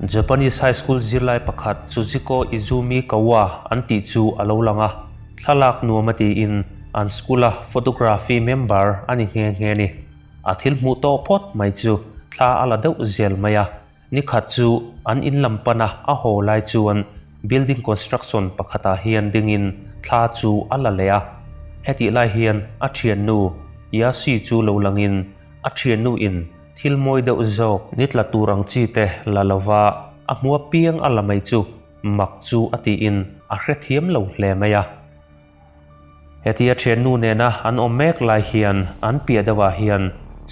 Japanese high school zirlai pakhat Tsujiko Izumi Kawa an tih chu a lo lang a, thlalak nuam a tiin an school-a photography member a ni nghe nghe a ni. A thil hmuh tawh phawt mai chu thla a la deuh zel mai a, nikhat chu an in lam pana a haw lai chuan building construction pakhatah hian dingin thla chu a la leh a. Hetih lai hian a thiannu Yasi chu lo langin a thiannu in Thil mawi deuh zawk ni tla tur ang chi te la lova a hmu apiang a la mai chu mak chu a tiin a hrethiam lo hle mai a. Hetia thiannu nena an awm mek lai hian an piah deuhah hian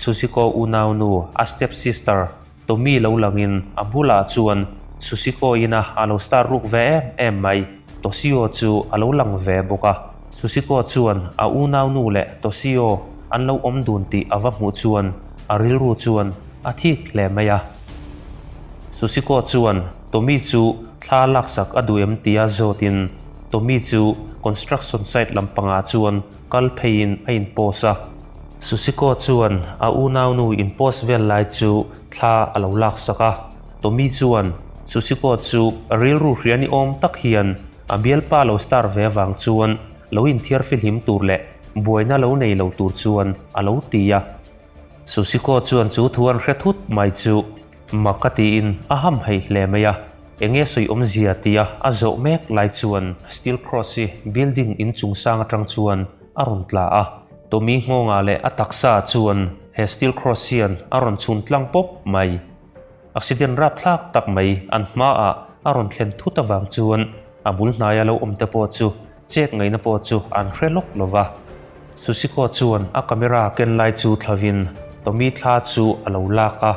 Sushiko unaunu a step sister Tommy lo langin a bulah chuan Sushiko ina a lo star ruk ve em em mai Toshio chu a lo lang ve bawk a. Sushiko chuan a unaunu leh Toshio an lo awm dun tih a va hmuh chuan a rilru chuan a thik hle mai a. Sushiko chuan Tommy chu thla laksak a duh em tia zawtin Tommy chu construction site lampangah chuan kal pheiin a inpost a. Sushiko chuan a unaunu inpost vel lai chu thla a lo laksak a. Tommy chuan Sushiko chu rilru hria ni awm tak hian a bialpa lo star ve avang chuan lo inthiar fihlim tur leh buaina lo nei lo tur chuan a lo ti a. Sushiko chuan chu thu an hre thut mai chu mak a tiin a ham heih hle mai a, enge sawi awmzia tia a zawh mek lai chuan Steel Cross hi building inchung sang atang chuan a rawn tla a, Tommy nghawngah leh a taksa chuan he Steel Cross hian a rawn chhun tlang pawp mai. Accident rapthlak tak mai an hmaah a rawn thlen thut avang chuan a bul hnaia lo awm te pawh chu chet ngaihna pawh chu an hre lawk lo va. Sushiko chuan a camera ken lai chu thlavin Tommy thla chu a lo lak a.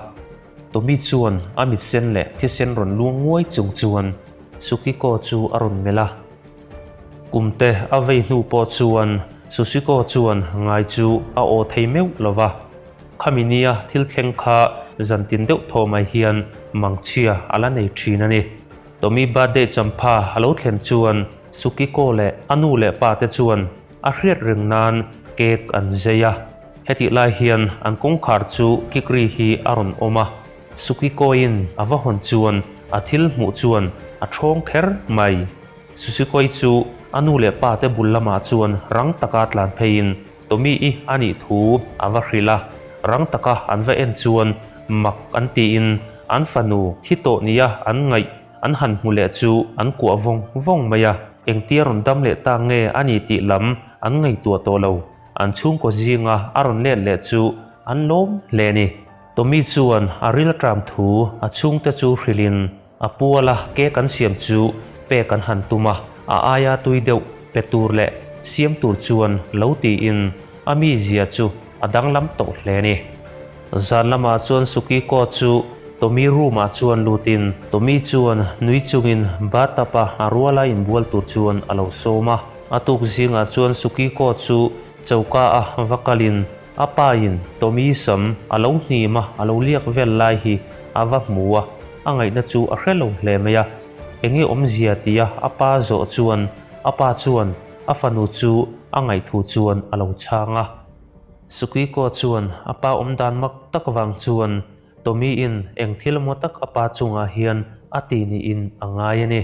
Tommy chuan a mit sen leh thisen rawn luang nguai chung chuan Sukiko chu a rawn melh a. Kumte a vei hnu pawh chuan Sushiko chuan ngai chu a aw thei meuh lo va. Khami nia thil thleng kha zantin deuh thaw mai hian mangchhia a la nei thin a ni. Tommy birthday champha a lo thlen chuan Sukiko leh a nu leh pa te chuan a hriat reng nan cake an zei a. Hetih lai hian an kawngkhar chu kikri hi a rawn awm a. Sukiko-in a va hawn chuan a thil hmuh chuan a thawng kher mai. Sushikoi chu a nu leh pa te bul lamah chuan rang taka tlan pheiin Tommy-i a nih thu a va hrilh a, rang taka an va en chuan mak an tiin an fanu thi tawh nia an ngaih an han hmu leh chu an kuah vawng vawng mai a, engtia rawn dam leh ta nge a ni tih lam an ngaihtuah tawh lo, an chhungkaw zinga a rawn let leh chu an lawm hle a ni. Tommy chuan a ril tram thu a chhungte chu hrilhin A puala cake an siam chu pek an han tum a, a aia tui deuh pe tur leh siam tur chuan lo tiin a mizia chu a danglam tawh hle a ni. Zan lamah chuan Sukiko chu Tommy room ah chuan lutin Tommy chuan nui chungin bathtub a a ruala inbual tur chuan a lo sawm a. A tuk zingah chuan Sukiko chu choka a va kalin a pa in Tommy sam a lo hnim a, a lo liak vel lai hi a va hmu a. A ngaihna chu a hre lo hle mai a, enge awmzia tia a pa zawh chuan a pa chuan a fanu chu a ngaihthu chuan a lo chhang a. Sukiko chuan a pa awmdan mak tak vang chuan Tommy-in eng thil maw tak a pa chungah hian a ti niin a ngai a ni.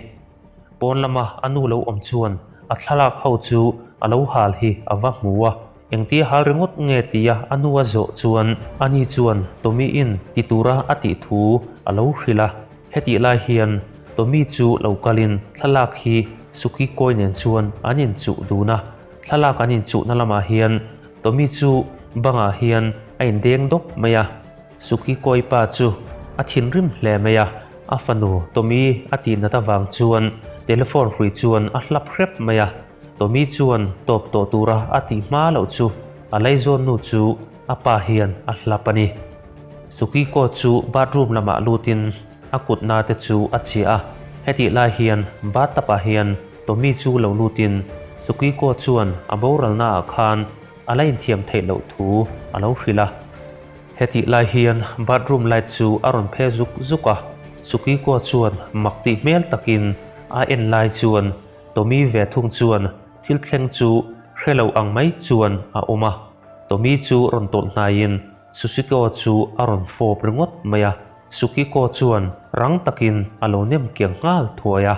Pawn lama a nu lo awm chuan a thlalak ho chu a lo hal hi a va hmu a, engtia hal ringawt nge tia a nu a zawh chuan ani chuan Tommy-in ti tura a tih thu a lo hrilh a. Hetih lai hian Tommy chu lo kalin thlalak hi Suki kawi nen chuan an inchuh dun a, thlalak an inchuhna lamah hian Tommy chu bangah hian a indeng dawp mai a. Suki kawi pa chu a thinrim hle mai a, a fanu Tommy a tih nat avang chuan telephone hrui chuan a hlap hrep mai a, Tommy chuan tawp tawh tura a tih hma loh chu a laizawn nu chu a pa hian a hlap a ni. Sukiko chu bathroom lamah lutin a kutna te chu a chiah a, hetih lai hian bathtub ah hian Tommy chu lo lutin Sukiko chuan a boralna ah khan a la inthiam theih loh thu a lo hrilh a. Hetih lai hian bathroom light chu a rawn phe zuk zuk a, Sukiko chuan mak tih hmel takin a en lai chuan Tommy ve thung chuan thil thleng chu hre lo ang mai chuan a awm a. Tommy chu rawn tawlh hnaiin Susiko chu a rawn fawp ringawt mai a. Sukiko chuan rang takin a lo nem kiang nghal thuai a.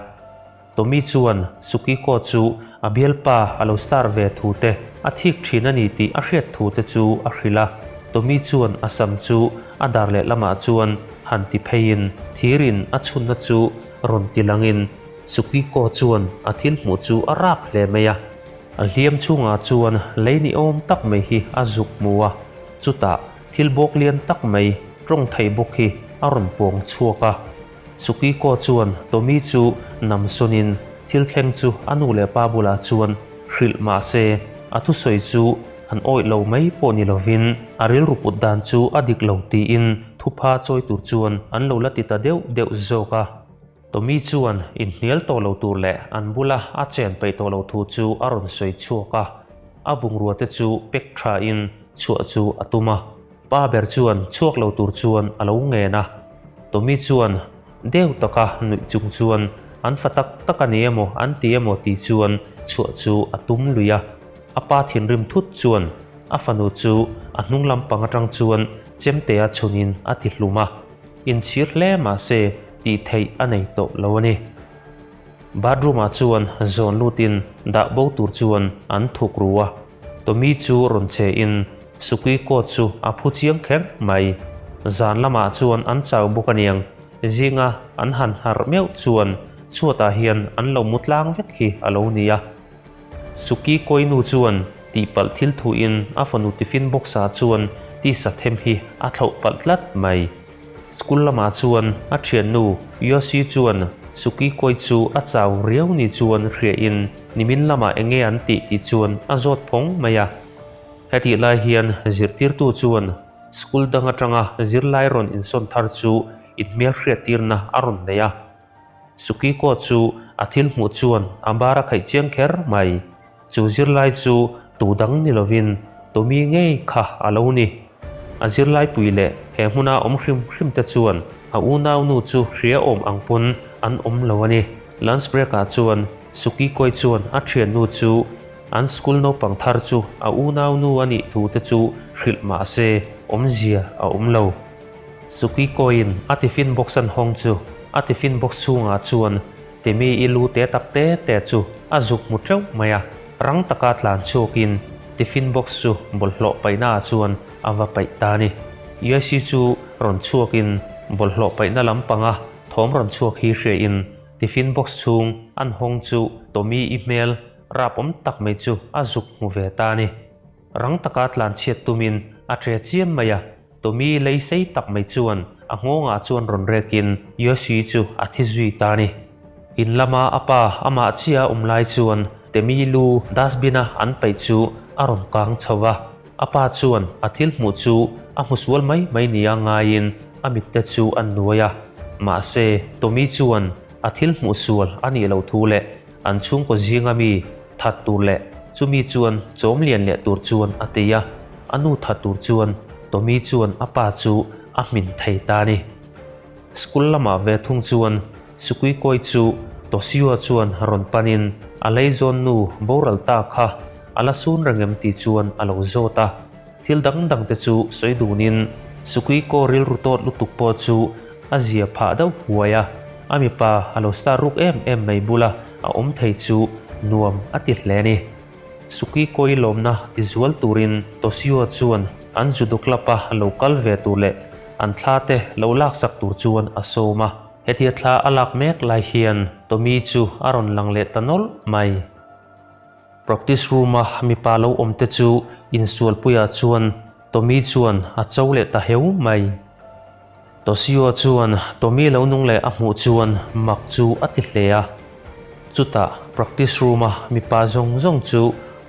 Tommy chuan Sukiko chu a bialpa a lo star ve thu te a thik thin a ni tih a hriat thu te chu a hrilh a. Tommy chuan a sam chu a dar leh lamah chuan han ti pheiin thirin a chhunna chu rawn ti langin Sukiko chuan a thil hmuh chu a rap hle mai a. A hliam chhungah chuan lei ni awm tak mai hi a zuk hmu a, chutah thil bawk lian tak mai tawng thei bawk hi a rawn pawng chhuak a. Sukiko chuan Tommy chu nam sawnin thil thleng chu a nu leh pa bulah chuan hrilh mah se, a thusawi chu an awih lo mai pawh ni lovin a rilru put dan chu a dik lo tiin thupha chawi tur chuan an lo la ti ta deuh deuh zawk a. Tommy chuan inhnial tawh lo tur leh an bula a chen peih tawh lo thu chu a rawn sawi chhuak a, a bungrua te chu pack tha in chhuah chu a tum a. Pa ber chuan chhuak lo tur chuan a lo ngen a. Tommy chuan deuh taka nuih chung chuan an fa tak tak a ni emaw an ti emaw tih chuan chhuah chu a tum lui a. A pa thinrim thut chuan a fanu chu a hnung lampang atang chuan chemtea chhunin a ti hlum a. Inchhir hle mah se tih theih a nei tawh lo a ni. Bathroom ah chuan zawn lutin dah bo tur chuan an thuk ru a, Tommy chu rawn che in Sukui coat chu a phu chiang kher mai. Zan lamah chuan an chau bawk aniang, zinga an han harh meuh chuan chhuatah hian an lo mu tlang vek hi a lo ni a. Suki Koinu chuan tihpalh thil thuin a fanu tiffin box ah chuan tisa them hi a thlauh palh tlat mai. School lamah chuan a thiannu Yoshi chuan Suki Koi chu a chau riau ni chuan hriain nimin lamah enge an tih tih chuan a zawt phawng mai a. Hetih lai hian zirtirtu chuan school dang atanga zirlai rawn insawn thar chu inhmelhriattirna a rawn nei a. Sukiko chu a thil hmuh chuan a bar a khaih chiang kher mai. Chu zirlai chu tu dang ni lovin Tommy ngei kha a lo ni. A zirlai pui leh he hmuna awm hrim hrim te chuan a unaunu chu hria awm ang pawn an awm lo a ni. Lunch break ah chuan Sukikoi chuan a thiannu chu an school naupang thar chu a unaunu a nih thu te chu hrilh mah se awmzia a awm lo. Sukikoin a tiffin box an hawng chu a tiffin box chhungah chuan Temi i lu te tak te te chu a zuk hmu teuh mai a, rang taka tlan chhuakin tiffin box chu bawlhhlawh paihnaah chuan a va paih ta a ni. Yoshi chu rawn chhuakin bawlhhlawh paihna lampanga thawm rawn chhuak hi hriain tiffin box chhung an hawng chu Tommy i hmel rapawm tak mai chu a zuk hmu ve ta a ni. Rang taka tlan chhiat tumin a ṭe chiam mai a, Tommy lei sei tak mai chuan a nghawngah chuan rawn rekin Yoshi chu a thi zui ta a ni. In lama a pa amah chiah a awm lai chuan Temi lu dustbin-a an paih chu a rawn kang chho va, a pa chuan a thil hmuh chu a hmu sual mai mai nia ngaiin a mitte chu a nuai a. Mahse, Tommy chuan a thil hmuh sual a nih loh thu leh An chhungkaw zinga mi that tur leh chumi chuan chawm lian leh tur chuan a ti a, a nu that tur chuan Tommy chuan a pa chu a hmin thei ta a ni. School lamah ve thung chuan Sukuikoi chu Toshio chuan rawn panin a leizawn nu boral ta kha a la sun reng em tih chuan a lo zawt a. Thil dang dang te chu sawi dunin Sukuiko rilru tawt lutuk pawh chu a zia phah deuh huai a, a mipa a lo star ruk em em mai bula a awm thei chu nuam a ti hle a ni. Sukuikoi lawmna ti zual turin Toshio chuan an judo club a lo kal ve tur leh an thla te lo laksak tur chuan a sawm a, hetia thla a lak mek lai hian Tommy chu a rawn lang leh ta nawlh mai. Practice room-a mipa lo awm te chu insualpuiah chuan Tommy chuan a cho leh ta heu mai. Toshio chuan Tommy lo nung leh a hmuh chuan mak chu a ti hle a. Chutah practice room-a mipa zawng zawng chu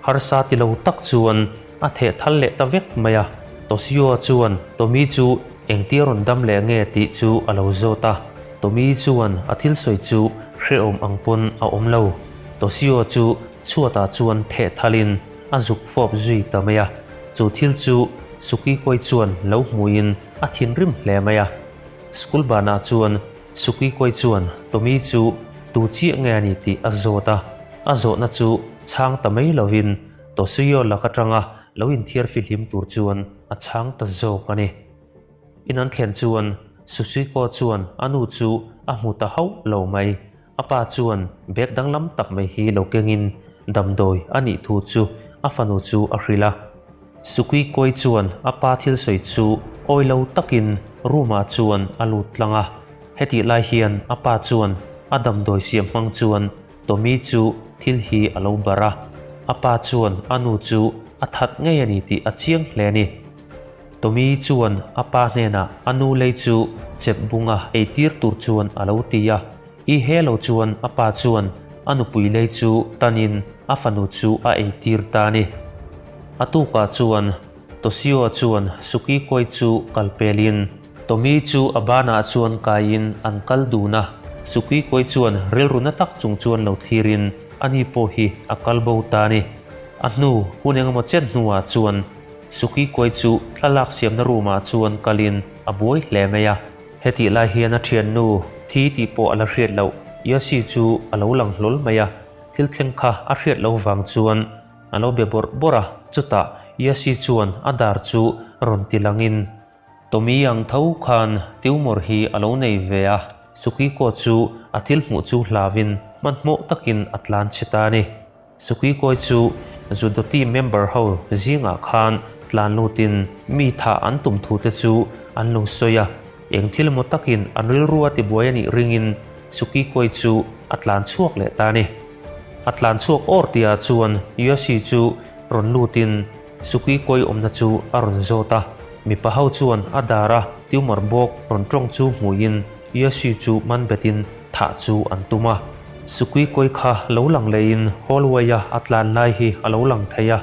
harsa ti lo tak chuan a theh thal leh ta vek mai a. Toshio chuan Tommy chu engtia rawn dam leh nge tih chu a lo zawt a. Tommy chuan a thil sawi chu hrehawm ang pawn a awm lo. Toshio chu chhuatah chuan theh thalin a zuk fawp zui ta mai a, chu thil chu Sukikoi chuan lo hmuin a thinrim hle mai a. School banah chuan Sukikoi chuan Tommy chu tu chiah nge a ni tih a zawt a, a zawhna chu chhang ta mai lovin Toshio lak atanga lo inthiar fihlim tur chuan a chhang ta zawk a ni. In an thlen chuan. Sushiko chuan a nu chu a hmu ta hauh lo mai. A pa chuan bag danglam tak mai hi lo kengin damdawi a nih thu chu a fanu chu a hrilh a. Sukikoi chuan a pa thil sawi chu awi lo takin room ah chuan a lut tlang a. Hetih lai hian a pa chuan a damdawi siam hmang chuan Tommy chu thil hi a lo barh a. A pa chuan a nu chu a that ngei a ni tih a chiang hle a ni. Tommy chuan a pa hnenah a nu lei chu chep bunga ei tir tur chuan a lo ti a. I he lo chuan a pa chuan a nupui lei chu tanin a fanu chu a ei tir ta a ni. A tukah chuan Toshio chuan Sukikoi chu kal pelin Tommy chu a banah chuan kaiin an kal dun a. Sukikoi chuan rilru na tak chung chuan lo thlirin ani pawh hi a kal bo ta a ni. A hnu hun engemaw chen hnuah chuan Sukikoi chu thlalak siamna room ah chuan kalin a buai hle mai a. Hetih lai hian a thiannu thi tih pawh a la hriat loh Yasi chu a lo lang hlawl mai a, thil thleng kha a hriat loh vang chuan a lo be bawrh bawrh a, chutah Yasi chuan a dar chu rawn ti langin Tommy ang tho khan tumor hi a lo nei ve a, Sukiko chu a thil hmuh chu hlauin hmanhmawh takin a tlan chhe ta a ni. Sukikoi chu Judo team member ho zingah khan tlan lutin mi thah an tum thu te chu an lo sawi a, eng thil emaw takin an rilru a tibuai a nih ringin Sukikoi chu a tlan chhuak leh ta a ni. A tlan chhuak awr tihah chuan Yoshi chu rawn lutin Sukikoi awmna chu a rawn zawt a, mipa ho chuan a dar a tumor bawk rawn tawng chu hmuiin Yoshi chu man betin thah chu an tum a. Sukikoi kha lo lang lehin hallway-a a tlan lai hi a lo lang thei a,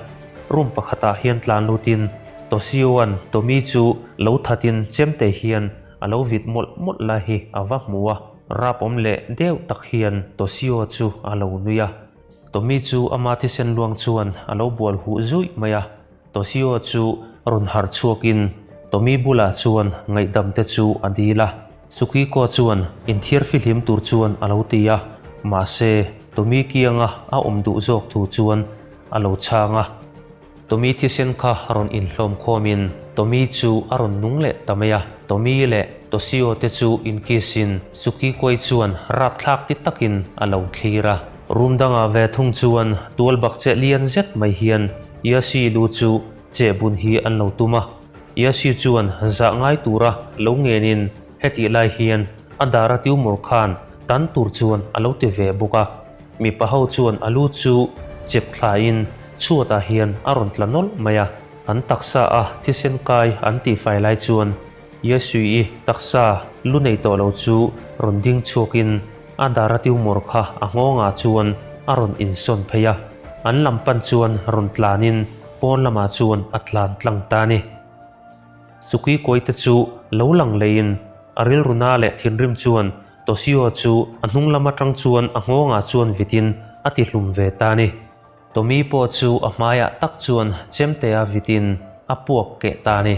room pakhatah hian tlan lutin Toshio-a'n Tommy chu lo thatin chemte hian a lo vit mawlh mawlh lai hi a va hmu a, rapawm leh deuh tak hian Toshio chu a lo nui a. Tommy chu ama thisen luang chuan a lo bual huh zuih mai a. Toshio chu rawn harh chhuakin Tommy bulah chuan ngaihdam te chu a dil a. Tsukiko chuan inthiar fihlim tur chuan a lo ti a, mahse Tommy kianga a awm duh zawk thu chuan a lo chhang a. Tommy thisen kha rawn inhlawm khawmin Tommy chu a rawn nung leh ta mai a. Tommy leh Toshio te chu inkiss-in Tsukikoi chuan rapthlak ti takin a lo thlir a. Room dangah ve thung chuan tual bak cheh lian zet mai hian Yasi lu chu cheh bun hi an lo tum a. Yasi chuan zah ngai tura lo ngenin hetih lai hian a dar a tumor khan tan tur chuan a lo ti ve bawk a. Mipa ho chuan a lu chu chep thlaiin chhuatah hian a rawn tla nawlh mai a. An taksa a thisen kai an tihfai lai chuan Yesui-i taksa lu nei tawh lo chu rawn ding chhuakin a dar a tumor kha a nghawngah chuan a rawn insawn phei a, an lam pan chuan rawn tlanin pawn lamah chuan a tlan tlang ta a ni. Sukui kawite chu lo lang leiin a rilru na leh thinrim chuan Toshio chu a hnung lam atang chuan a nghawngah chuan vitin a tihlum ve ta a ni. Tommy pawh chu a hmaiah tak chuan chemtea vitin a puak keh ta a ni.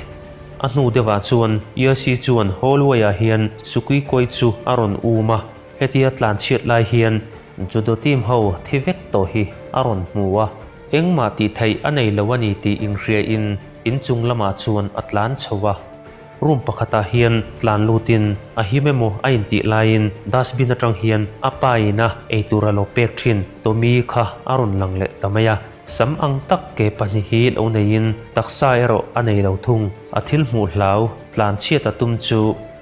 A hnu deuhah chuan Yossi chuan hallway-ah hian Sukikoi chu a rawn um a, hetia tlan chhiat lai hian judo team ho thi vek tawh hi a rawn hmu a, engmah tih theih a nei lo a ni tih inhriain inchung lamah chuan a tlan chho a. Room pakhatah hian tlan lutin a him emaw a intih laiin dustbin atang hian a pa ina eitur a lo pek thin Tommy kha a rawn lang leh ta mai a. Sam ang tak ke pahnih hi lo neiin taksa erawh a nei lo thung. A thil hmuh hlau tlan chhiat a tum chu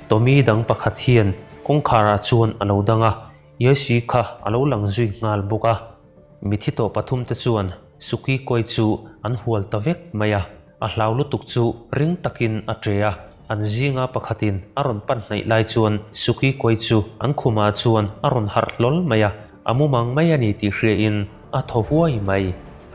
Tommy dang pakhat hian kawngkharah chuan a lo dang a, Yesi kha a lo lang zui nghal bawk a. Mithi tawh pathumte chuan Sukikoi chu an hual ta vek mai a. A hlau lutuk chu ring takin a ṭe a, an zinga pakhatin a rawn pan hnaih lai chuan Suki Koi chu an khumah chuan a rawn harh hlawl mai a, a mumang mai a ni tih hriain a thaw huai mai.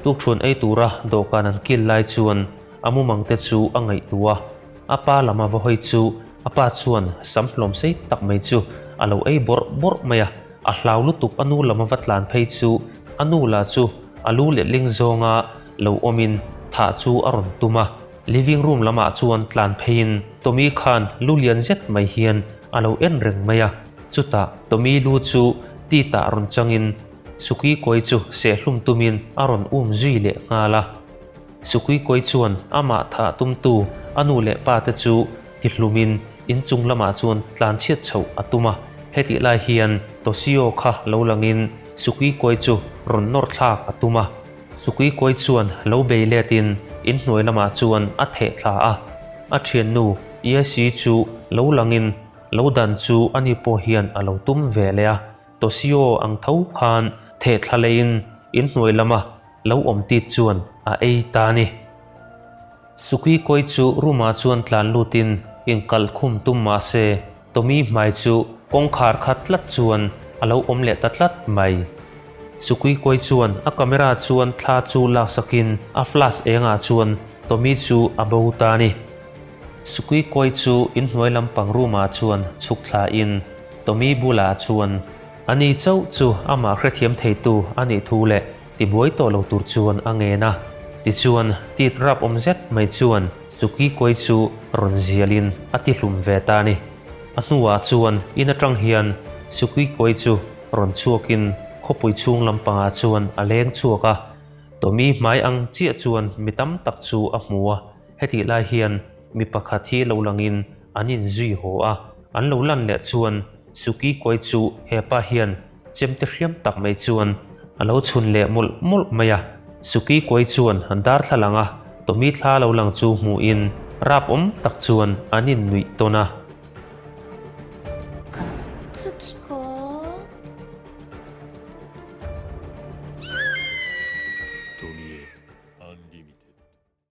Tukṭhuan ei tura dawhkan an kil lai chuan a mumang te chu a ngaihtuah a, a pa lam a va hawi chu a pa chuan sam hlawm sei tak mai chu a lo ei bawrh bawrh mai a, a hlau lutuk a nu lam a va tlan phei chu a nu lah chu a lu letling zawnga lo awmin thah chu a rawn tum a, living room lamah chuan tlan pheiin Tommy khan lu lian zet mai hian a lo en reng mai a, chutah Tommy lu chu titah rawn changin Sukui kawi chu sehhlum tumin a rawn um zui leh nghal a. Sukui kawi chuan amah thah tumtu a nu leh pa te chu tihlumin. inchung lamah chuan tlanchhiat chhoh a tum a. Hetih lai hian Toshio kha lo langin Sukikoi chu rawn nawr thlak a tum a. Sukikoi chuan lo bei letin inhnuai lamah chuan a theh thla a. A thiannu Ieshi chu lo langin lo dan chu ani pawh hian a lo tum ve leh a. Toshio ang tho khan theh thla leiin inhnuai lama lo awm tit chuan a ei ta a ni. Sukikoi chu room ah chuan tlan lutin inkalh khum tum mah se Tommy hmai chu kawngkhar khat tlat chuan a lo awm leh ta tlat mai. Sukikoi chuan a camera chuan thla chu laksakin a flash engah chuan Tommy chu a bo ta a ni. Sukikoi chu inhnuai lampang room ah chuan chhuk thla in Tommy bulah chuan ani chauh chu amah hrethiam theitu a nih thu leh Tibuai tawh lo tur chuan a ngen a, tichuan tit rap awm zet mai chuan Suki kawi chu rawn zialin a ti hlum ve ta a ni. A hnuah chuan in atang hian Suki kawi chu rawn chhuakin khawpui chhung lampangah chuan a leng chhuak a, Tommy hmai ang chiah chuan mi tam tak chu a hmu a, hetih lai hian mi pakhat hi lo langin an inzui haw a, an lo lan leh chuan Suki kawi chu hepa hian Chemte hriam tak mai chuan a lo chhun leh mawlh mawlh mai a. Suki kawi chuan darthlalang a Tommy thla lo lang chu hmuhin rap awm tak chuan an innuih tawn a.